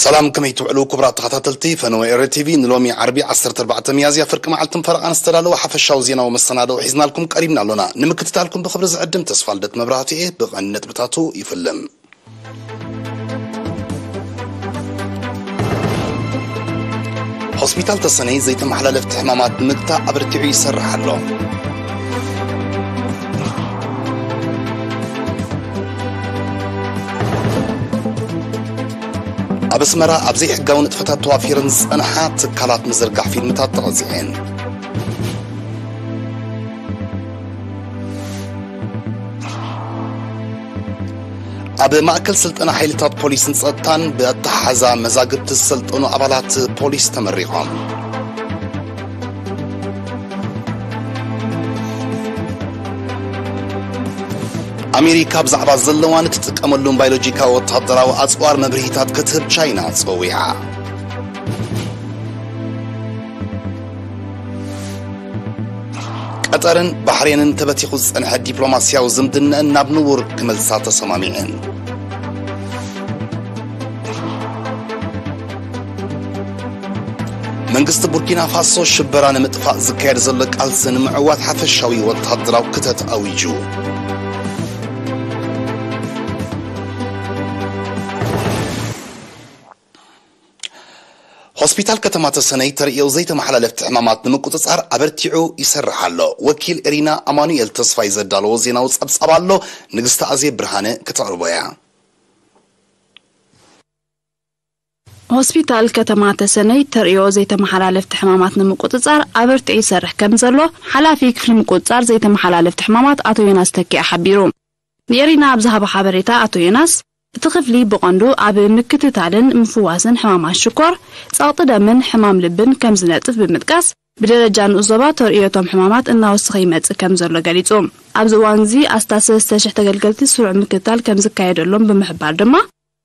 ሰላም፣ ከመይ ትውዕሉ ክቡራት ተኸታተልቲ ፈነወ ኤረ ቲቪ? ንሎሚ ዓርቢ ዓሰርተ ኣርባዕተ ሚያዝያ ፍርቂ መዓልትን ፈረቓን ዝተዳለወ ሓፈሻዊ ዜናዊ መሰናድኦ ሒዝናልኩም ቀሪብና ኣሎና። ንምክትታልኩም ብኽብሪ ዝዕድም ተስፋልደት መብራህቱ እየ። ብቐንዲ ነጥብታቱ ይፍልም። ሆስፒታል ተሰነይ ዘይተመሓላለፍቲ ሕማማት ንምግታእ ኣበርቲዑ ይሰርሕ ኣሎ። ኣብ ኣስመራ ኣብ ዘይሕጋዊ ንጥፈታት ተዋፊረን ዝጸንሓ ትካላት ምዝርጋሕ ፊልምታት ተቐጺዐን። ኣብ ማእከል ስልጠና ሓይልታት ፖሊስን ጸጥታን ብኣተሓዛ መዛግብቲ ዝሰልጠኑ ኣባላት ፖሊስ ተመሪቖም። ኣሜሪካ ብዛዕባ ዘለዋን እትጥቀመሉን ባዮሎጂካዊ ወታደራዊ ኣጽዋር መብርሂታት ክትህብ ቻይና ጸዊዓ። ቀጠርን ባሕሬንን ተበቲኹ ዝጸንሐ ዲፕሎማስያዊ ዝምድነአን ናብ ንቡር ክመልሳ ተሰማሚዐን። መንግስቲ ቡርኪና ፋሶ ሽበራ ንምጥፋእ ዝካየድ ዘሎ ቃልሲ ንምዕዋት ሓፈሻዊ ወታደራዊ ክተት ኣዊጁ። ሆስፒታል ከተማ ተሰነይ ተርእዮ ዘይተመሓላለፍቲ ሕማማት ንምቁጽጻር ኣበርቲዑ ይሰርሕ ኣሎ። ወኪል ኤሪና ኣማኑኤል ተስፋይ ዘዳለዎ ዜናዊ ጸብጻብ ኣሎ፣ ንግስቲ ኣዜ ብርሃነ ክተቕርቦ እያ። ሆስፒታል ከተማ ተሰነይ ተርእዮ ዘይተመሓላለፍቲ ሕማማት ንምቁጽጻር ኣበርቲዑ ይሰርሕ ከም ዘሎ ሓላፊ ክፍሊ ምቁጽጻር ዘይተመሓላለፍቲ ሕማማት ኣቶ ዮናስ ተኪኣ ሓቢሩ። ንኤሪና ኣብ ዝሃቦ ሓበሬታ ኣቶ ዮናስ፣ እቲ ክፍሊ ብቐንዱ ኣብ ምክትታልን ምፍዋስን ሕማማት ሽኮር፣ ጸቕጢ ደምን ሕማም ልብን ከም ዝነጥፍ ብምጥቃስ፣ ብደረጃ ንኡስ ዞባ ተርእዮ እቶም ሕማማት እናወሰኸ ይመጽእ ከም ዘሎ ገሊጹ። ኣብዚ እዋን እዚ ኣስታት ሰለስተ ሽሕ ተገልገልቲ ስሩዕ ምክትታል ከም ዝካየደሎም ብምሕባር ድማ፣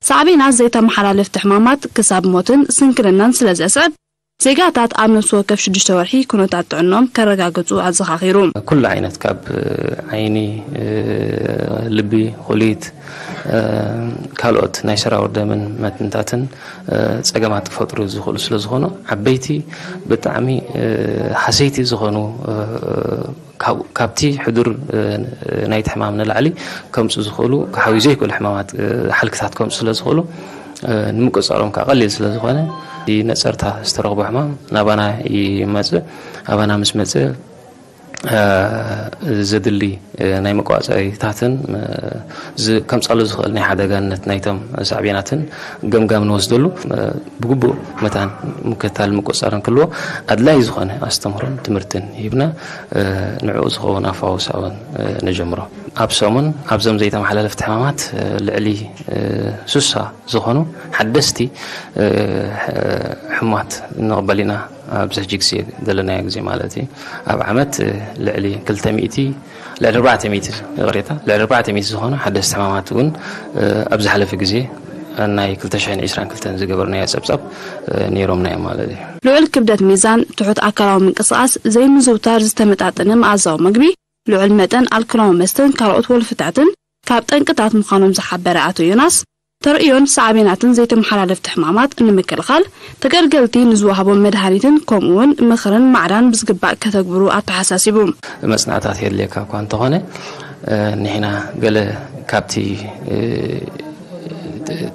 ሳዕቤናት ዘይተመሓላለፍቲ ሕማማት ክሳብ ሞትን ስንክልናን ስለ ዘስዕብ፣ ዜጋታት ኣብ ነፍሲ ወከፍ ሽዱሽተ ወርሒ ኩነታት ጥዕኖም ከረጋግጹ ኣዘኻኺሩ። ኩሉ ዓይነት ካብ ዓይኒ፣ ልቢ፣ ኩሊት፣ ካልኦት ናይ ሰራውር ደምን መትንታትን ጸገማት ክፈጥሩ ዝኽእሉ ስለ ዝኾኑ፣ ዓበይቲ ብጣዕሚ ሃሰይቲ ዝኾኑ ካብ-፣ ካብቲ ሕዱር፣ እ፣ ናይቲ ሕማም ንላዕሊ ከምጹ ዝኽእሉ፣ ክሓውዩ ዘይክእሉ ሕማማት፣ እ፣ ሓልክታት ከምጹ ስለ ዝኽእሉ፣ እ፣ ንምቁጽጻሮም ከኣ ቀሊል ስለ ዝኾነ፣ እቲ ነጸርታ ዝተረኽቦ ሕማም ናባና ይመጽእ። ኣባና ምስ መጽእ፣ እ፣ ዘድሊ፣ እ፣ ናይ መቋጸሪታትን፣ እ፣ ዝ-፣ ከምጻሉ ዝኽእል ናይ ሓደጋነት ናይቶም ሳዕቤናትን ገምጋም ንወስደሉ፣ እ፣ ብግቡእ መታን ምክትታል ምቁጽጻርን ክህልዎ ኣድላዪ ዝኾነ ኣስተምህሮን ትምህርትን ሂብና፣ እ፣ ንዕኡ ዝኸውን ኣፋውሳ እውን፣ እ፣ ንጀምሮ። ኣብ ሰሙን ኣብዞም ዘይተመሓላለፍቲ ሕማማት፣ እ፣ ልዕሊ፣ እ፣ ስሳ ዝኾኑ ሓደስቲ፣ እ፣ ሕ-፣ ሕሙማት ንቕበል ኢና። ኣብዚ ሕጂ ግዜ ዘለናዮ ግዜ ማለት እዩ። ኣብ ዓመት፣ እ፣ ልዕሊ ክልተ ሚእቲ፣ ልዕሊ ኣርባዕተ ሚእቲ፣ ይቕሬታ፣ ልዕሊ ኣርባዕተ ሚእቲ ዝኾኑ ሓደስቲ ሕማማት እውን፣ እ፣ ኣብ ዝሓለፈ ግዜ ናይ ክልተ ሽሕን ዕስራን ክልተን ዝገበርናዮ ጸብጻብ፣ እ፣ ነይሮምና እዮም ማለት እዩ። ልዑል ክብደት ሚዛን፣ ትሑት ኣካላዊ ምንቅስቓስ፣ ዘይምዝውታር ዝተመጣጠነ መኣዛዊ መግቢ፣ ልዑል መጠን ኣልኮላዊ መስተን ካልኦት ወልፍታትን ካብ ጠንቅታት ምዃኖም ዝሓበረ ኣቶ ዮናስ፣ ተርእዮን ሳዕቤናትን ዘይተመሓላለፍቲ ሕማማት ንምክልኻል ተገልገልቲ ንዝወሃቦም መድሃኒትን ከምኡ እውን ምኽርን ማዕዳን ብዝግባእ ከተግብሩ ኣተሓሳሲቡ። መጽናዕታት የድልየካ እኳ እንተኾነ፣ እ፣ ንሕና ገለ ካብቲ፣ እ፣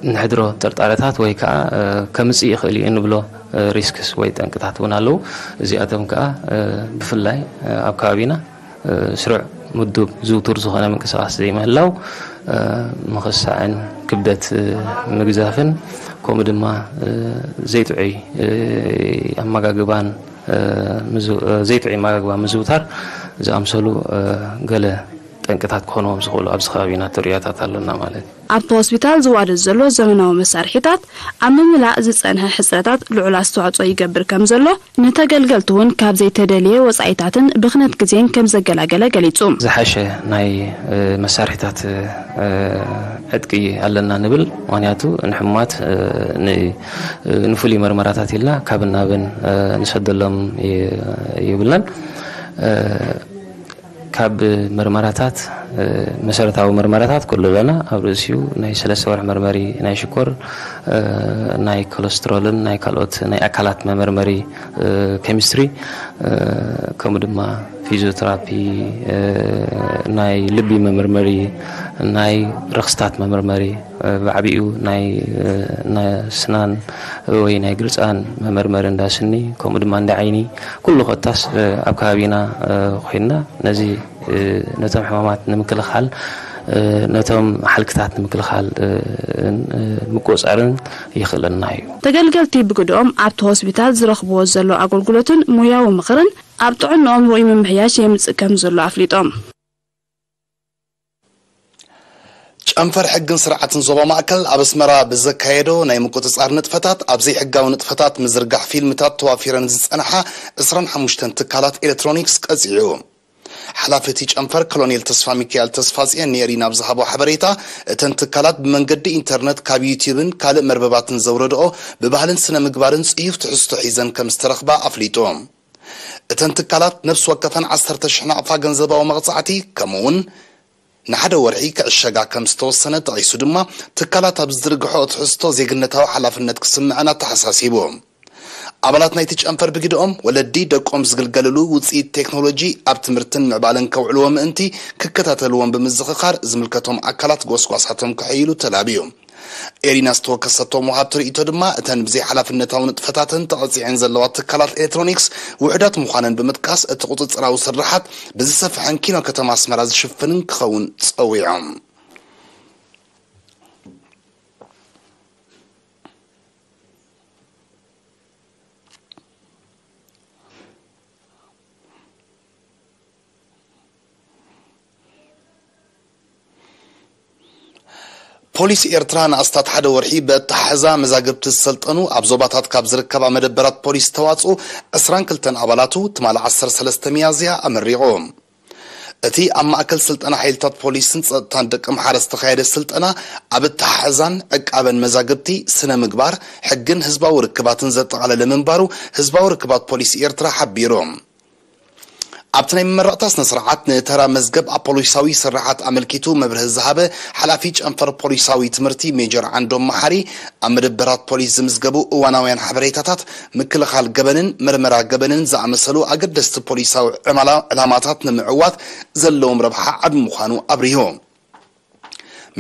ንሕድሮ ጥርጣረታት ወይ ከኣ፣ እ፣ ከምጽእ ይኽእል እዩ እንብሎ፣ እ፣ ሪስክስ ወይ ጠንቅታት እውን ኣለዉ። እዚኣቶም ከኣ፣ እ፣ ብፍላይ፣ እ፣ ኣብ ከባቢና፣ እ፣ ስሩዕ ምዱብ ዝውቱር ዝኾነ ምንቅስቓስ ዘይምህላው፣ እ፣ ምኽሳዕን ክብደት፣ እ፣ ምግዛፍን ከምኡ ድማ፣ እ፣ ዘይጥዑይ፣ እ፣ ኣመጋግባን፣ እ፣ ምዝ-፣ እ፣ ዘይጥዑይ ኣመጋግባ ምዝውታር ዝኣምሰሉ፣ እ፣ ገለ ጠንቅታት ክኾንዎም ዝኽእሉ ኣብዚ ከባቢና ተርእዮታት ኣሎና ማለት እዩ። ኣብቲ ሆስፒታል ዝዋደድ ዘሎ ዘመናዊ መሳርሒታት ኣብ ምምላእ ዝጸንሐ ሕጽረታት ልዑል ኣስተዋጽኦ ይገብር ከም ዘሎ፣ ንተገልገልቲ እውን ካብ ዘይተደልየ ወጻኢታትን ብኽነት ግዜን ከም ዘገላገለ ገሊጹ። ዝሓሸ ናይ፣ እ፣ መሳርሒታት፣ እ፣ ዕጥቂ ኣለና ንብል። ምኽንያቱ ንሕሙማት፣ እ፣ ን-፣ እ፣ ንፍሉይ መርመራታት ኢልና ካብን ናብን፣ እ፣ ንሰደሎም ይ-፣ የብልናን። እ፣ ካብ መርመራታት መሰረታዊ መርመራታት ኩሉ ኣለና። ኣብ ርእሲኡ ናይ ሰለስተ ወርሒ መርመሪ ናይ ሽኮር፣ ናይ ኮለስትሮልን ናይ ካልኦት ናይ ኣካላት መመርመሪ ኬሚስትሪ፣ ከምኡ ድማ ፊዚዮቴራፒ፣ ናይ ልቢ መመርመሪ፣ ናይ ረኽስታት መመርመሪ፣ ብዓቢኡ ናይ ናይ ስናን ወይ ናይ ግርጻን መመርመሪ እንዳ ስኒ፣ ከምኡ ድማ እንዳ ዓይኒ፣ ኩሉ ኮታስ ኣብ ከባቢና ኮይንና ነዚ ነቶም ሕማማት ንምክልኻል፣ ነቶም ሓልክታት ንምክልኻል ምቁጽጻርን ይኽእለና እዩ። ተገልገልቲ ብግድኦም ኣብቲ ሆስፒታል ዝረኽብዎ ዘለዉ ኣገልግሎትን ሞያዊ ምኽርን ኣብ ጥዕንኦም ርኡይ ምምሕያሽ የምጽእ ከም ዘሎ ኣፍሊጦም። ጨንፈር ሕግን ስርዓትን ዞባ ማእከል ኣብ ኣስመራ ብዘካየዶ ናይ ምቁጽጻር ንጥፈታት፣ ኣብ ዘይሕጋዊ ንጥፈታት ምዝርጋሕ ፊልምታት ተዋፊረን ዝጸንሓ ዕስራን ሓሙሽተን ትካላት ኤሌክትሮኒክስ ቀጺዑ። ሓላፊ እቲ ጨንፈር ኮሎኔል ተስፋ ሚካኤል ተስፋጽዮን ንኤሪና ኣብ ዝሃቦ ሓበሬታ፣ እተን ትካላት ብመንገዲ ኢንተርነት ካብ ዩትዩብን ካልእ መርበባትን ዘውረድኦ ብባህልን ስነ ምግባርን ጽዩፍ ትሕዝቶ ሒዘን ከም ዝተረኽባ ኣፍሊጡ። እተን ትካላት ነፍሲ ወከፈን ዓሰርተ ሽሕ ናቕፋ ገንዘባዊ መቕጻዕቲ ከምኡውን ንሓደ ወርሒ ክዕሸጋ ከም ዝተወሰነ ጠቒሱ ድማ፣ ትካላት ኣብ ዝዝርግሕኦ ትሕዝቶ ዜግነታዊ ሓላፍነት ክስምዐን ኣተሓሳሲቡ። ኣባላት ናይቲ ጨንፈር ብግደኦም፣ ወለዲ ደቆም ዝግልገልሉ ውጽኢት ቴክኖሎጂ ኣብ ትምህርትን ምዕባለን ከውዕልዎ ምእንቲ ክከታተልዎም ብምዝኽኻር፣ ዝምልከቶም ኣካላት ጎስጓሳቶም ከሐይሉ ተላብዩ። ኤሪና ዝተወከሰቶም ወሃብቲ ርእይቶ ድማ፣ እተን ብዘይሓላፍነታዊ ንጥፈታተን ተቐጺዐን ዘለዋ ትካላት ኤሌክትሮኒክስ ውሑዳት ምዃነን ብምጥቃስ፣ እቲ ቁጽጽራዊ ስርሓት ብዝሰፍሐን ኪኖ ከተማ ኣስመራ ዝሽፍንን ክኸውን ጸዊዖም። ፖሊስ ኤርትራ ንኣስታት ሓደ ወርሒ ብኣተሓሕዛ መዛግብቲ ዝሰልጠኑ ኣብ ዞባታት ካብ ዝርከባ መደበራት ፖሊስ ዝተዋጽኡ ዕስራን ክልተን ኣባላቱ ትማሊ ዓሰርተ ሰለስተ ሚያዝያ ኣመሪቑ። እቲ ኣብ ማእከል ስልጠና ሓይልታት ፖሊስን ጸጥታን ደቀምሓረ ዝተኻየደ ስልጠና ኣብ ኣተሓሕዛን ዕቃበን መዛግብቲ፣ ስነ ምግባር፣ ሕግን ህዝባዊ ርክባትን ዘጠቓለለ ምንባሩ ህዝባዊ ርክባት ፖሊስ ኤርትራ ሓቢሩ። ኣብቲ ናይ መመረቕታ ስነ ስርዓት ንተራ መዝገብ ኣብ ፖሊሳዊ ስርሓት ኣመልኪቱ መብርሂ ዝሃበ ሓላፊ ጨንፈር ፖሊሳዊ ትምህርቲ ሜጀር ዓንዶም መሓሪ፣ ኣብ መደበራት ፖሊስ ዝምዝገቡ እዋናውያን ሓበሬታታት ምክልኻል ገበንን ምርመራ ገበንን ዝኣመሰሉ ኣገደስቲ ፖሊሳዊ ዕማላ ዕላማታት ንምዕዋት ዘለዎም ረብሓ ዓቢ ምዃኑ ኣብሪሁ።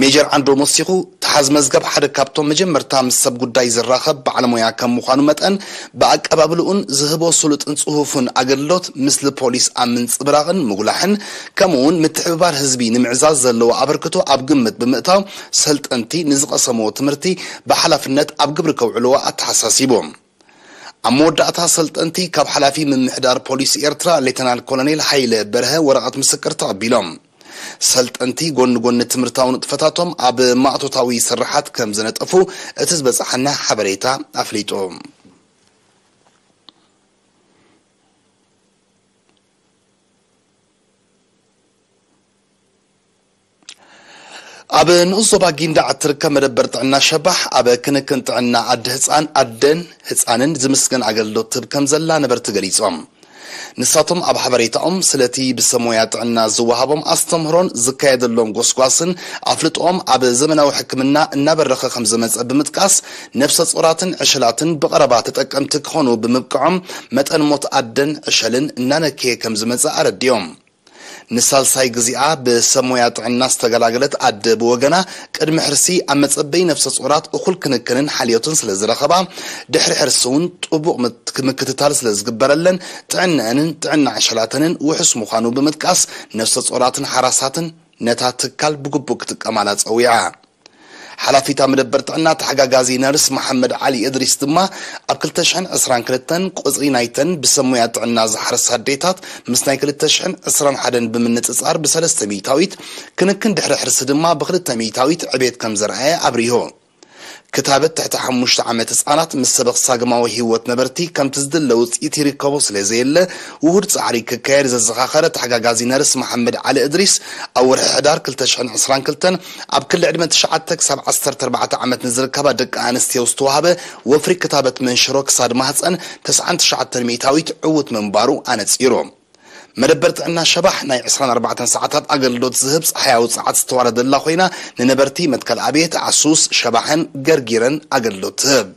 ሜጀር ዓንዶም ወሲኹ፣ ተሓዝ መዝገብ ሓደ ካብቶም መጀመርታ ምስ ሰብ ጉዳይ ዝራኸብ በዓል ሞያ ከም ምዃኑ መጠን፣ ብኣቀባብልኡን ዝህቦ ስሉጥን ጽሁፍን ኣገልግሎት፣ ምስሊ ፖሊስ ኣብ ምንጽብራቕን ምጉላሕን፣ ከምኡ'ውን ምትሕብባር ህዝቢ ንምዕዛዝ ዘለዎ ኣበርክቶ ኣብ ግምት ብምእታው፣ ሰልጠንቲ ንዝቐሰምዎ ትምህርቲ ብሓላፍነት ኣብ ግብሪ ከውዕልዎ ኣተሓሳሲቡ። ኣብ መወዳእታ፣ ሰልጠንቲ ካብ ሓላፊ ምምሕዳር ፖሊስ ኤርትራ ሌተናል ኮሎኔል ሃይለ በርሀ ወረቐት ምስክር ተቐቢሎም። ሰልጠንቲ ጎኒ ጎኒ ትምህርታዊ ንጥፈታቶም ኣብ ማእቶታዊ ስርሓት ከም ዝነጠፉ እቲ ዝበጽሓና ሓበሬታ ኣፍሊጡ። ኣብ ንኡስ ዞባ ጊንዳዕ እትርከብ መደበር ጥዕና ሸባሕ፣ ኣብ ክንክን ጥዕና ኣደ ህጻን ኣደን ህጻንን ዝምስገን ኣገልግሎት ትህብ ከም ዘላ ነበርቲ ገሊጾም። ንሳቶም ኣብ ሓበሬታኦም፣ ስለቲ ብሰብ ሞያ ጥዕና ዝወሃቦም ኣስተምህሮን ዝካየደሎም ጎስጓስን ኣፍልጦኦም ኣብ ዘመናዊ ሕክምና እናበረኸ ከም ዝመጸ ብምጥቃስ፣ ነፍሰ ጾራትን ዕሸላትን ብቐረባ ተጠቀምቲ ክኾኑ ብምብቅዖም፣ መጠን ሞት ኣደን ዕሸልን እናነከየ ከም ዝመጸ ኣረዲኦም። ንሳልሳይ ግዜኣ ብሰብ ሞያ ጥዕና ዝተገላገለት ኣደ ብወገና፣ ቅድሚ ሕርሲ ኣብ መጸበዪ ነፍሰ ጾራት እኹል ክንክንን ሓልዮትን ስለ ዝረኸባ፣ ድሕሪ ሕርሲ እውን ጥቡቕ ምት-፣ ምክትታል ስለ ዝግበረለን፣ ጥዕነአንን ጥዕና ዕሸላተንን ውሑስ ምዃኑ ብምጥቃስ፣ ነፍሰ ጾራትን ሓራሳትን ነታ ትካል ብግቡእ ክጥቀማላ ጸዊዓ። ሓላፊት መደበር ጥዕና ተሓጋጋዚ ነርስ መሓመድ ዓሊ እድሪስ ድማ፣ ኣብ ክልተ ሽሕን ዕስራን ክልተን ቁጽሪ ናይተን ብሰብ ሞያ ጥዕና ዝሓርሳ ኣዴታት ምስ ናይ ክልተ ሽሕን ዕስራን ሓደን ብምንጽጻር ብሰለስተ ሚእታዊት፣ ክንክን ድሕሪ ሕርሲ ድማ ብክልተ ሚእታዊት ዕቤት ከም ዘርኣየ ኣብሪሁ። ክታበት ትሕቲ ሓሙሽተ ዓመት ህጻናት ምስ ሰበኽ ሳግማዊ ህይወት ነበርቲ ከምቲ ዝድለ ውጽኢት ይርከቦ ስለ ዘየለ፣ ውሁድ ጻዕሪ ክካየድ ዘዘኻኸረ ተሓጋጋዚ ነርስ መሓመድ ዓሊ እድሪስ፣ ኣብ ወርሒ ሕዳር ክልተ ሽሕን ዕስራን ክልተን ኣብ ክሊ ዕድመ ትሽዓተ ክሳብ ዓሰርተ ኣርባዕተ ዓመት ንዝርከባ ደቂ ኣንስትዮ ዝተዋህበ ወፍሪ ክታበት መንሽሮ ክሳድ ማህጸን ተስዓን ትሽዓተን ሚእታዊት ዕዉት ምንባሩ ኣነጺሩ። መደበር ጥዕና ሸባሕ ናይ ዕስራን ኣርባዕተን ሰዓታት ኣገልግሎት ዝህብ ጸሓያዊ ጸዓት ዝተዋረደላ ኮይና፣ ንነበርቲ መትከል ኣብየት ዓሱስ ሸባሕን ገርጊረን ኣገልግሎት ትህብ።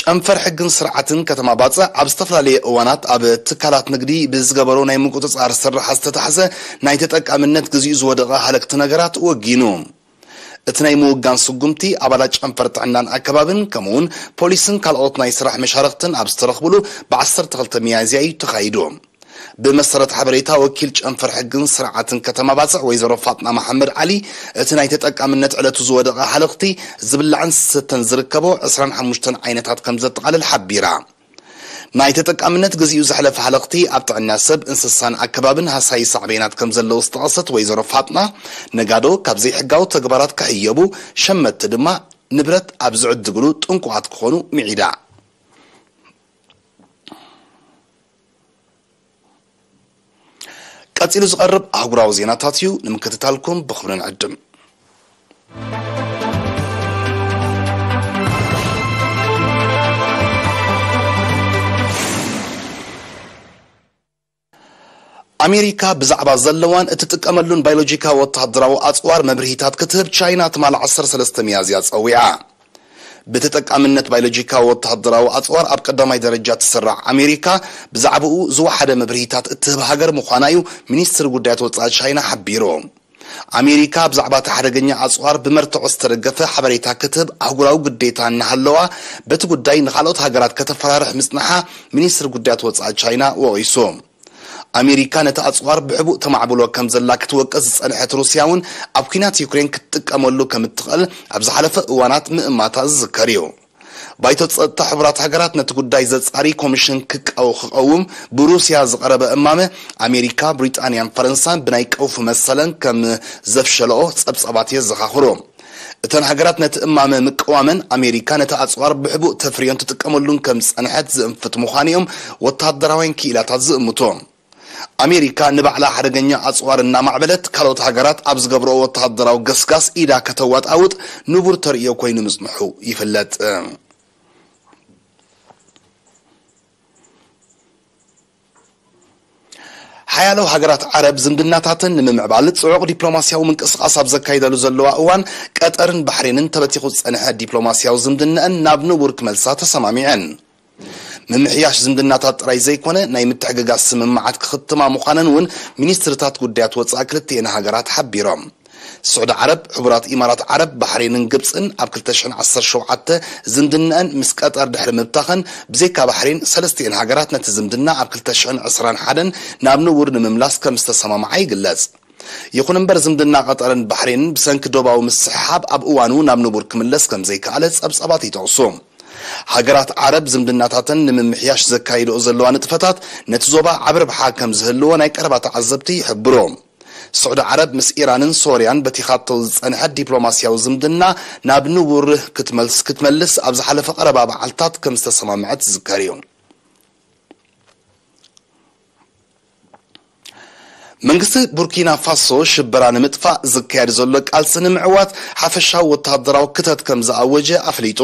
ጨንፈር ሕግን ስርዓትን ከተማ ባጽዕ ኣብ ዝተፈላለየ እዋናት ኣብ ትካላት ንግዲ ብዝገበሮ ናይ ምቁጽጻር ስራሕ ዝተታሕዘ ናይ ተጠቃምነት ግዚኡ ዝወደቐ ሃለክቲ ነገራት ወጊኑ። እቲ ናይ ምውጋን ስጉምቲ ኣባላት ጨንፈር ጥዕናን ኣከባብን ከምኡውን ፖሊስን ካልኦት ናይ ስራሕ መሻርኽትን ኣብ ዝተረኽብሉ ብ ዓሰርተ ክልተ ሚያዝያ እዩ ተኻይዱ። ብመሰረት ሓበሬታ ወኪል ጨንፈር ሕግን ስርዓትን ከተማ ባጽዕ ወይዘሮ ፋጥና መሓመድ ዓሊ፣ እቲ ናይ ተጠቃምነት ዕለቱ ዝወደቐ ሃለኽቲ ዝብላዕን ዝስተን ዝርከቦ ዕስራን ሓሙሽተን ዓይነታት ከም ዘጠቓልል ሓቢራ። ናይ ተጠቃምነት ግዚኡ ዘሕለፈ ሃለኽቲ ኣብ ጥዕና ሰብ፣ እንስሳን ኣከባብን ሃሳዪ ሳዕቤናት ከም ዘለዎ ዝጠቐሰት ወይዘሮ ፋጥና፣ ነጋዶ ካብ ዘይሕጋዊ ተግባራት ክሕየቡ፣ ሸመትቲ ድማ ንብረት ኣብ ዝዕድግሉ ጥንቁቓት ክኾኑ ምዒዳ። ቀጺሉ ዝቐርብ ኣህጉራዊ ዜናታት እዩ። ንምክትታልኩም ብኽብሪ ንዕድም። ኣሜሪካ ብዛዕባ ዘለዋን እትጥቀመሉን ባዮሎጂካዊ ወተሃደራዊ ኣጽዋር መብርሂታት ክትህብ ቻይና ትማሊ ዓሰርተ ሰለስተ ሚያዝያ ጸዊዓ። ብተጠቃምነት ባዮሎጂካዊ ወተሃደራዊ ኣጽዋር ኣብ ቀዳማይ ደረጃ ትስራዕ ኣሜሪካ፣ ብዛዕባኡ ዝወሓደ መብርሂታት እትህብ ሃገር ምዃና እዩ ሚኒስትሪ ጉዳያት ወጻኢ ቻይና ሓቢሩ። ኣሜሪካ ብዛዕባ እቲ ሓደገኛ ኣጽዋር ብመርትዖ ዝተደገፈ ሓበሬታ ክትህብ ኣህጉራዊ ግዴታ እናሃለዋ፣ በቲ ጉዳይ ንኻልኦት ሃገራት ከተፈራርሕ ምጽንሓ ሚኒስትሪ ጉዳያት ወጻኢ ቻይና ወቒሱ። ኣሜሪካ ነቲ ኣጽዋር ብሕቡእ ተማዕብሎ ከም ዘላ ክትወቅስ ዝጸንሐት ሩስያ እውን፣ ኣብ ኲናት ዩክሬን ክትጥቀመሉ ከም እትኽእል ኣብ ዝሓለፈ እዋናት ምእማታ ዝዝከር እዩ። ባይቶ ጸጥታ ሕቡራት ሃገራት ነቲ ጉዳይ ዘጻሪ ኮሚሽን ክቀው-፣ ክቐውም ብሩስያ ዝቐረበ እማመ፣ ኣሜሪካ፣ ብሪጣንያን ፈረንሳን ብናይ ቀውፊ መሰለን ከም ዘፍሸለኦ ጸብጻባት የዘኻኽሩ። እተን ሃገራት ነቲ እማመ ምቅዋመን፣ ኣሜሪካ ነቲ ኣጽዋር ብሕቡእ ተፍርዮን ትጥቀመሉን ከም ዝጸንሐት ዝእንፍት ምዃኑ እዮም ወተሃደራውያን ክኢላታት ዝእምቱ። ኣሜሪካ ንባዕላ ሓደገኛ ኣጽዋር እናማዕበለት፣ ካልኦት ሃገራት ኣብ ዝገብርኦ ወተሃደራዊ ገስጋስ ኢዳ ከተዋጣውጥ ንቡር ተርእዮ ኮይኑ ምጽንሑ ይፍለጥ። ሓያሎ ሃገራት ዓረብ ዝምድናታተን ንምምዕባል ጽዑቕ ዲፕሎማስያዊ ምንቅስቓስ ኣብ ዘካይዳሉ ዘለዋ እዋን፣ ቀጠርን ባሕሬንን ተበቲኹ ዝጸንሐ ዲፕሎማስያዊ ዝምድናኣን ናብ ንቡር ክመልሳ ተሰማሚዐን። ምምሕያሽ ዝምድናታት ጥራይ ዘይኮነ፣ ናይ ምትሕግጋዝ ስምምዓት ክኽትማ ምዃነን እውን ሚኒስትርታት ጉዳያት ወጻኢ ክልቲኤን ሃገራት ሓቢሮም። ስዑዲ ዓረብ፣ ሕቡራት ኢማራት ዓረብ፣ ባሕሬንን ግብጽን ኣብ ክልተ ሽሕን ዓሰርተ ሸውዓተ ዝምድናኣን ምስ ቀጠር ድሕሪ ምብታኸን፣ ብዘይካ ባሕሬን፣ ሰለስቲኤን ሃገራት ነቲ ዝምድና ኣብ ክልተ ሽሕን ዕስራን ሓደን ናብ ንቡር ንምምላስ ከም ዝተሰማምዓ ይግለጽ። ይኹን እምበር፣ ዝምድና ቀጠርን ባሕሬንን ብሰንኪ ዶባዊ ምስሕሓብ ኣብ እዋኑ ናብ ንቡር ክምለስ ከም ዘይከኣለ ጸብጻባት ይጠቕሱ። ሃገራት ዓረብ ዝምድናታተን ንምምሕያሽ ዘካይድኦ ዘለዋ ንጥፈታት፣ ነቲ ዞባ ዓቢ ረብሓ ከም ዝህልዎ ናይ ቀረባ ተዓዘብቲ ይሕብሩ። ስዑዲ ዓረብ ምስ ኢራንን ሶርያን በቲኻቶ ዝጸንሐት ዲፕሎማስያዊ ዝምድና ናብ ንቡር ክትመልስ፣ ክትመልስ ኣብ ዝሓለፈ ቀረባ መዓልታት ከም ዝተሰማምዐት ዝዝከር እዩ። መንግስቲ ቡርኪና ፋሶ ሽበራ ንምጥፋእ ዝካየድ ዘሎ ቃልሲ ንምዕዋት ሓፈሻዊ ወተሃደራዊ ክተት ከም ዝኣወጀ ኣፍሊጡ።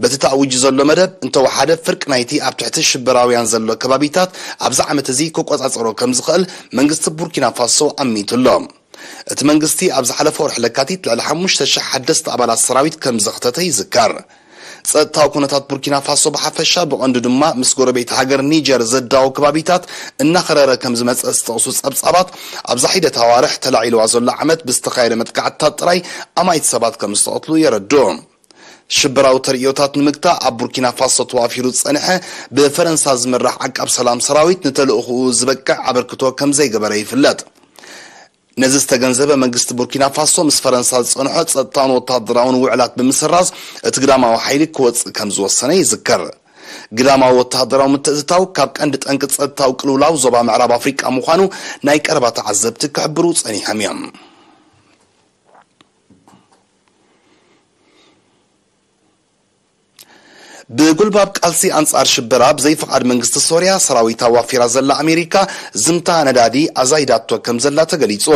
በቲ ተኣዊጁ ዘሎ መደብ እንተወሓደ፣ ፍርቂ ናይቲ ኣብ ትሕቲ ሽበራውያን ዘሎ ከባቢታት ኣብዚ ዓመት እዚ ክቆጻጸሮ ከም ዝኽእል መንግስቲ ቡርኪና ፋሶ ኣሚቱ ኣሎ። እቲ መንግስቲ ኣብ ዝሓለፈ ወርሒ ለካቲት ልዕሊ ሓሙሽተ ሽሕ ሓደስቲ ኣባላት ሰራዊት ከም ዘኽተተ ይዝከር። ጸጥታዊ ኩነታት ቡርኪና ፋሶ ብሓፈሻ፣ ብቐንዱ ድማ ምስ ጎረቤት ሃገር ኒጀር ዘዳው ከባቢታት እናኸረረ ከም ዝመጸ ዝጠቕሱ ጸብጻባት፣ ኣብዛ ሒደት ኣዋርሕ ተላዒልዋ ዘሎ ዓመት ብዝተኻየደ መጥቃዕትታት ጥራይ ኣማኢት ሰባት ከም ዝተቐትሉ የረድኡ። ሽበራዊ ተርእዮታት ንምግታእ ኣብ ቡርኪና ፋሶ ተዋፊሩ ዝጸንሐ ብፈረንሳ ዝምራሕ ዓቃብ ሰላም ሰራዊት ንተልእኾኡ ዝበቅዕ ኣበርክቶ ከም ዘይገበረ ይፍለጥ። ነዚ ዝተገንዘበ መንግስቲ ቡርኪና ፋሶ፣ ምስ ፈረንሳ ዝጸንሖ ጸጥታውን ወተሃደራውን ውዕላት ብምስራዝ፣ እቲ ግዳማዊ ሓይሊ ክወጽእ ከም ዝወሰነ ይዝከር። ግዳማዊ ወተሃደራዊ ምትእትታው ካብ ቀንዲ ጠንቂ ጸጥታዊ ቅልውላው ዞባ ምዕራብ ኣፍሪቃ ምዃኑ ናይ ቀረባ ተዓዘብቲ ክሕብሩ ጸኒሖም እዮም። ብጉልባብ ቃልሲ ኣንጻር ሽበራ ብዘይፍቓድ መንግስቲ ሶርያ ሰራዊት ኣዋፊራ ዘላ ኣሜሪካ፣ ዝምታ ነዳዲ ኣዛይዳቶ ከም ዘላ ተገሊጹ።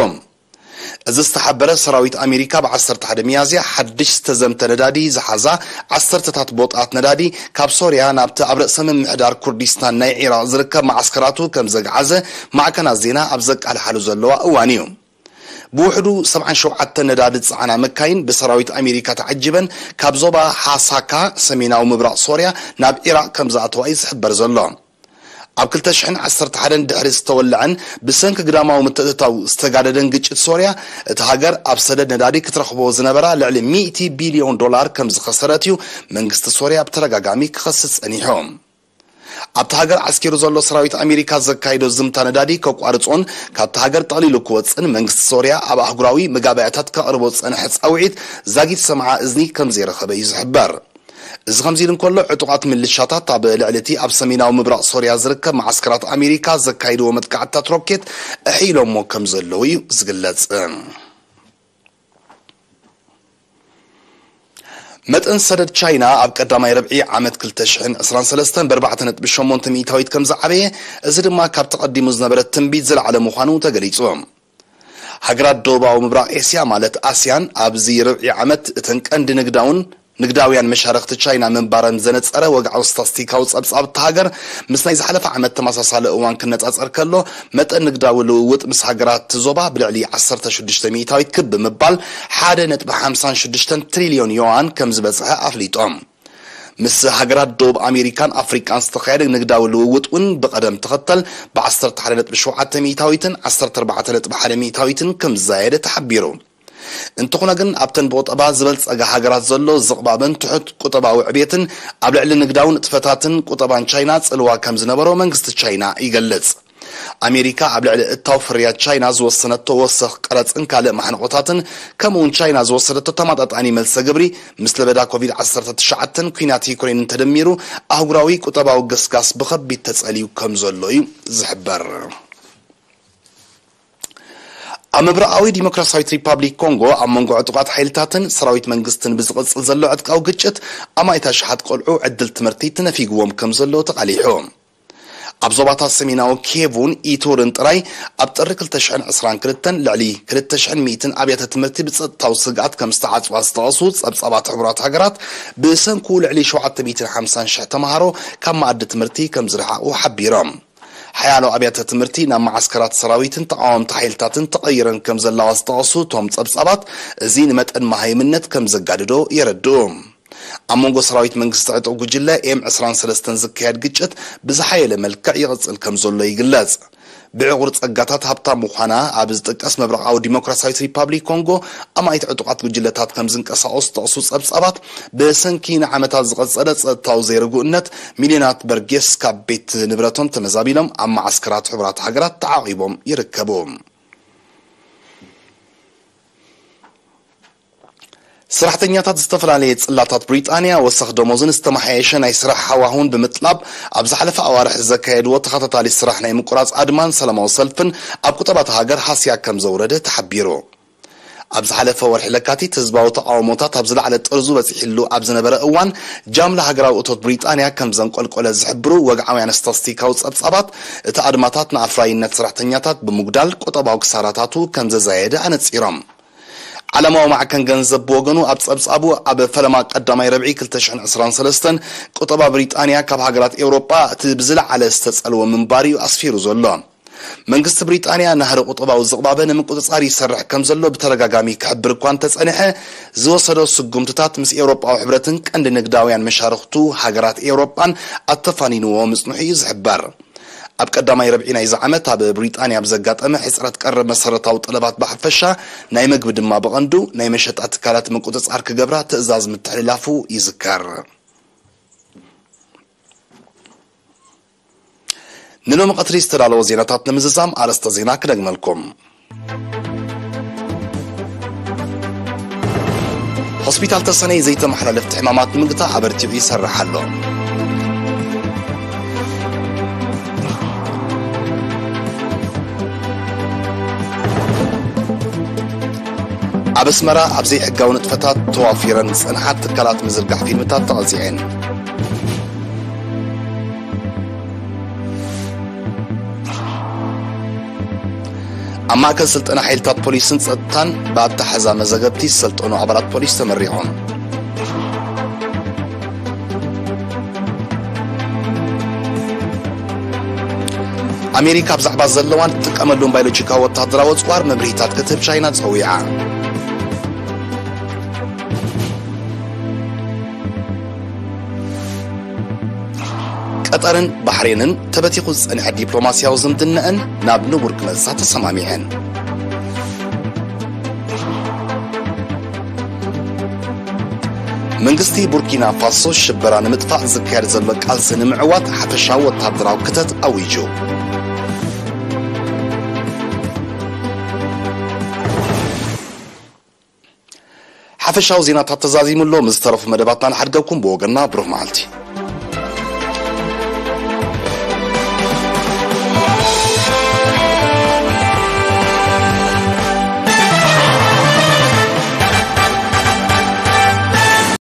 እዚ ዝተሓበረ፣ ሰራዊት ኣሜሪካ ብ ዓሰርተ ሓደ ሚያዝያ ሓድሽ ዝተዘምተ ነዳዲ ዝሓዛ ዓሰርተታት ቦጣት ነዳዲ ካብ ሶርያ ናብቲ ኣብ ርእሰ ምምሕዳር ኩርዲስታን ናይ ዒራቕ ዝርከብ መዓስከራቱ ከም ዘግዓዘ ማዕከናት ዜና ኣብ ዘቃልሓሉ ዘለዋ እዋን እዩ። ብውሕዱ ሰብዓን ሸውዓተን ነዳዲ ዝጸዓና መካይን ብሰራዊት ኣሜሪካ ተዓጂበን ካብ ዞባ ሓሳካ ሰሜናዊ ምብራቕ ሶርያ ናብ ዒራቕ ከም ዝኣተዋ እዩ ዝሕበር ዘሎ። ኣብ ክልተ ሽሕን ዓሰርተ ሓደን ድሕሪ ዝተወልዐን ብሰንኪ ግዳማዊ ምትእትታው ዝተጋደደን ግጭት ሶርያ፣ እቲ ሃገር ኣብ ሰደድ ነዳዲ ክትረኽቦ ዝነበራ ልዕሊ ሚእቲ ቢልዮን ዶላር ከም ዝኸሰረት እዩ መንግስቲ ሶርያ ብተደጋጋሚ ክኸስስ ጸኒሑ። ኣብቲ ሃገር ዓስኪሩ ዘሎ ሰራዊት ኣሜሪካ ዘካይዶ ዝምታ ነዳዲ ከቋርጾን ካብቲ ሃገር ጠቕሊሉ ክወጽእን መንግስቲ ሶርያ ኣብ ኣህጉራዊ መጋባእያታት ከቕርቦ ዝጸንሐ ጻውዒት ዛጊት ሰምዓ እዝኒ ከም ዘይረኸበ እዩ ዝሕበር። እዚ ከምዚ ኢሉ እንከሎ፣ ዕጡቓት ምልሻታት ኣብ ልዕሊ እቲ ኣብ ሰሜናዊ ምብራቕ ሶርያ ዝርከብ መዓስከራት ኣሜሪካ ዘካይድዎ መጥቃዕትታት ሮኬት ኣሕኢሎሞ ከም ዘለዉ እዩ ዝግለጽ። መጠን ሰደድ ቻይና ኣብ ቀዳማይ ርብዒ ዓመት ክልተ ሽሕን ዕስራን ሰለስተን ብ ኣርባዕተ ነጥቢ ሸሞንተ ሚእታዊት ከም ዝዓበየ፣ እዚ ድማ ካብቲ ቀዲሙ ዝነበረ ትንቢት ዝለዓለ ምዃኑ ተገሊጹ። ሃገራት ደቡባዊ ምብራቕ ኤስያ ማለት ኣስያን ኣብዚ ርብዒ ዓመት እተን ቀንዲ ንግዳውን ንግዳውያን መሻርኽቲ ቻይና ምንባረን ዘነጸረ ወግዓዊ ስታስቲካዊ ጸብጻብ እታ ሃገር ምስ ናይ ዝሓለፈ ዓመት ተመሳሳሊ እዋን ክነጻጸር ከሎ፣ መጠን ንግዳዊ ልውውጥ ምስ ሃገራት እቲ ዞባ ብልዕሊ ዓሰርተ ሽዱሽተ ሚእታዊት ክብ ብምባል ሓደ ነጥቢ ሓምሳን ሽዱሽተን ትሪልዮን ዮዋን ከም ዝበጽሐ ኣፍሊጦም። ምስ ሃገራት ደቡብ ኣሜሪካን ኣፍሪቃን ዝተኻየደ ንግዳዊ ልውውጥ እውን ብቐደም ተኸተል ብ ዓሰርተ ሓደ ነጥቢ ሸውዓተ ሚእታዊትን ዓሰርተ ኣርባዕተ ነጥቢ ሓደ ሚእታዊትን ከም ዝዛየደ ተሓቢሩ። እንተኾነ ግን፣ ኣብተን ብቁጠባ ዝበልጸጋ ሃገራት ዘሎ ዝቕባበን ትሑት ቁጠባዊ ዕቤትን ኣብ ልዕሊ ንግዳዊ ንጥፈታትን ቁጠባን ቻይና ጽልዋ ከም ዝነበሮ መንግስቲ ቻይና ይገልጽ። ኣሜሪካ ኣብ ልዕሊ እታው ፍርያት ቻይና ዝወሰነቶ ወሰኽ ቀረጽን ካልእ ማሕንቆታትን፣ ከምኡውን ቻይና ዝወሰደቶ ተመጣጣኒ መልሰ ግብሪ፣ ምስ ለበዳ ኮቪድ ዓሰርተ ትሽዓተን ኲናት ዩክሬንን ተደሚሩ፣ ኣህጉራዊ ቁጠባዊ ገስጋስ ብኸቢድ ተጸልዩ ከም ዘሎ እዩ ዝሕበር። ኣብ ምብራቓዊ ዲሞክራሲያዊት ሪፓብሊክ ኮንጎ ኣብ መንጎ ዕጡቓት ሓይልታትን ሰራዊት መንግስትን ብዝቕጽል ዘሎ ዕጥቃዊ ግጭት፣ ኣማኢት ኣሽሓት ቆልዑ ዕድል ትምህርቲ ተነፊግዎም ከም ዘሎ ተቓሊሑ። ኣብ ዞባታት ሰሜናዊ ኪየቭን ኢቱርን ጥራይ ኣብ ጥሪ ክልተ ሽሕን ዕስራን ክልተን ልዕሊ ክልተ ሽሕን ሚእትን ኣብያተ ትምህርቲ ብጸጥታዊ ስግኣት ከም ዝተዓጽዋ ዝጠቐሱ ጸብጻባት ሕቡራት ሃገራት፣ ብሰንኩ ልዕሊ ሸውዓተ ሚእትን ሓምሳን ሽሕ ተምሃሮ ካብ መኣዲ ትምህርቲ ከም ዝረሓቑ ሓቢሮም። ሓያሎ ኣብያተ ትምህርቲ ናብ መዓስከራት ሰራዊትን ተቓወምቲ ሓይልታትን ተቐይረን ከም ዘለዋ ዝጠቐሱ እቶም ጸብጻባት፣ እዚ ንመጠን መሃይምነት ከም ዘጋድዶ የረድኡ። ኣብ መንጎ ሰራዊት መንግስቲ ዕጡቕ ጉጅለ ኤም ዕስራን ሰለስተን ዝካየድ ግጭት ብዝሓየለ መልክዕ ይቕጽል ከም ዘሎ ይግለጽ። ብዕቑር ጸጋታት ሃብታም ምዃና ኣብ ዝጥቀስ ምብራቓዊ ዲሞክራሲያዊት ሪፓብሊክ ኮንጎ፣ ኣማኢት ዕጡቓት ጉጅለታት ከም ዝንቀሳቐሱ ዝጠቕሱ ጸብጻባት፣ ብሰንኪ ንዓመታት ዝቐጸለ ጸጥታዊ ዘይርጉእነት፣ ሚልዮናት በርጌስ ካብ ቤት ንብረቶም ተመዛቢሎም ኣብ መዓስከራት ሕቡራት ሃገራት ተዓቒቦም ይርከቡ። ሰራሕተኛታት ዝተፈላለየ ጽላታት ብሪጣንያ ወሰኽ ደሞዝን ዝተመሓየሸ ናይ ስራሕ ሃዋሁን ብምጥላብ፣ ኣብ ዝሓለፈ ኣዋርሕ ዘካየድዎ ተኸታታሊ ስራሕ ናይ ምቁራጽ ኣድማን ሰላማዊ ሰልፍን ኣብ ቁጠባ እታ ሃገር ሃስያ ከም ዘውረደ ተሓቢሩ። ኣብ ዝሓለፈ ወርሒ ለካቲት ህዝባዊ ተቓውሞታት ኣብ ዝለዓለ ጥርዙ በጺሕሉ ኣብ ዝነበረ እዋን፣ ጃምላ ሃገራዊ እቶት ብሪጣንያ ከም ዘንቆልቆለ ዝሕብሩ ወግዓውያን ስታስቲካዊ ጸብጻባት፣ እቲ ኣድማታት ንኣፍራይነት ሰራሕተኛታት ብምጉዳል ቁጠባዊ ክሳራታቱ ከም ዘዛየደ ኣነጺሮም። ዓለማዊ ማዕከን ገንዘብ ብወገኑ ኣብ ጸብጻቡ፣ ኣብ ፈለማ ቀዳማይ ረብዒ ክልተ ሽሕን ዕስራን ሰለስተን ቁጠባ ብሪጣንያ ካብ ሃገራት ኤውሮጳ እቲ ብዝለዓለ ዝተጸልወ ምንባር እዩ ኣስፊሩ ዘሎ። መንግስቲ ብሪጣንያ ናህሪ ቁጠባዊ ዝቕባበ ንምቁጽጻር ይሰርሕ ከም ዘሎ ብተደጋጋሚ ክሕብር እኳ እንተጸንሐ፣ ዝወሰዶ ስጉምትታት ምስ ኤውሮጳዊ ሕብረትን ቀንዲ ንግዳውያን መሻርኽቱ ሃገራት ኤውሮጳን ኣተፋኒንዎ ምጽንሑ እዩ ዝሕበር። ኣብ ቀዳማይ ረብዒ ናይዚ ዓመት ኣብ ብሪጣንያ ብዘጋጠመ ሕጽረት ቀረብ መሰረታዊ ጠለባት ብሓፈሻ፣ ናይ መግቢ ድማ ብቐንዱ፣ ናይ መሸጣ ትካላት ምቁጽጻር ክገብራ ትእዛዝ ምትሕልላፉ ይዝከር። ንሎሚ ቀትሪ ዝተዳለወ ዜናታት ንምዝዛም ኣርእስተ ዜና ክደግመልኩም። ሆስፒታል ተሰነይ ዘይተመሓላለፍቲ ሕማማት ንምግታእ ኣበርቲዑ ይሰርሕ ኣሎ። ኣብ ኣስመራ ኣብ ዘይሕጋዊ ንጥፈታት ተዋፊረን ዝጸንሓ ትካላት ምዝርጋሕ ፊልምታት ተቐጺዐን። ኣብ ማእከል ስልጠና ሓይልታት ፖሊስን ጸጥታን ብኣተሓዛ መዘገብቲ ዝሰልጠኑ ኣባላት ፖሊስ ተመሪቖም። ኣሜሪካ ብዛዕባ ዘለዋን ትጥቀመሉን ባዮሎጂካዊ ወታደራዊ ኣጽዋር መብርሂታት ክትህብ ቻይና ጸዊዓ። ቀጠርን ባሕሬንን ተበቲኹ ዝጸንሐ ዲፕሎማስያዊ ዝምድነአን ናብ ንቡር ክመልሳ ተሰማሚዐን። መንግስቲ ቡርኪና ፋሶ ሽበራ ንምጥፋእ ዝካየድ ዘሎ ቃልሲ ንምዕዋት ሓፈሻዊ ወታደራዊ ክተት ኣዊጁ። ሓፈሻዊ ዜናታት ተዛዚሙ ኣሎ። ምስ ዝተረፉ መደባትና ንሓድገኩም። ብወገንና ብሩኽ መዓልቲ።